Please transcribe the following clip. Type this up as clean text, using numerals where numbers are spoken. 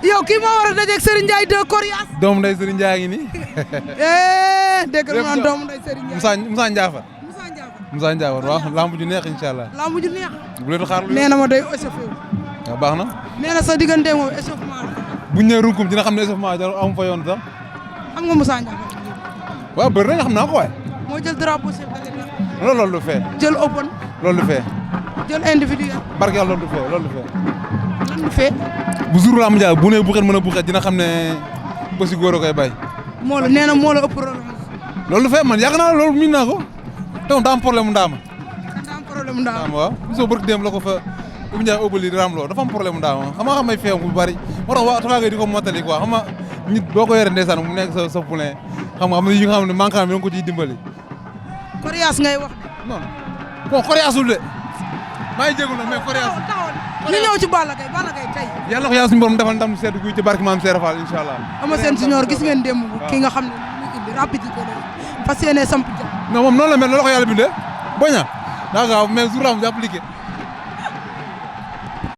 yow kii moo war a dajeeg Serigne Ndiaye de Coriace. doomu nday Serigne Ndiaye ngi nii. dégg nga naan doomu nday Serigne Ndiaye. Moussa Ndiafar. Moussa Ndiafar waaw lamb ju neex incha allah. lamb ju neex. bu leen xaar nee na ma day échauffé wu. waaw baax na. nee na sa diggante moom échauffement la. bu ñu nee runkum dina xam ne échauffement am fa yoon sax. xam nga Moussa Ndiafar. waaw bëri na xam naa ko waay. moo jël drapeau chef de l'État. loolu lu fee. jël open. loolu lu fee. jël individuel. barke yàlla loolu du fee loolu du fee. lan du fee. bu jour lamb ja bu ne bu xet mën a bu xet dina xam ne bési góor a koy bay. moo la nee na moo la ëpp problème. loolu du fee man yàgg naa loolu miin naa ko. te moom daa am problème mu ndaama. daa am problème mu ndaama waaw. soo bëgg dem la ko fa Ibou Ndiaye Obali Ramlo dafa am problème mu ndaama xam nga xam may feew bu bari moo tax waa Tapha Gueye di ko mottali quoi xam nga nit boo ko yore ndeysaan mu nekk sa poulain xam nga yi nga xam ne manquant bi da nga ko ciy dimbali. Coriace ngay wax. non bon Coriaceul de maa ngi jégalu nag mais Coriace. ñu ñëw ci Balla Gaye tey. yàlla ko yàlla suñu borom defal ndam seetu guy ci barke maam Serap Fall incha allah. Ama Sène Junior gis ngeen démb ki nga xam ne muy indi rapidité la fas yéene samp non moom noonu la mel loolu la ko yàlla bindee boña daa gaaw mais jour am appliqué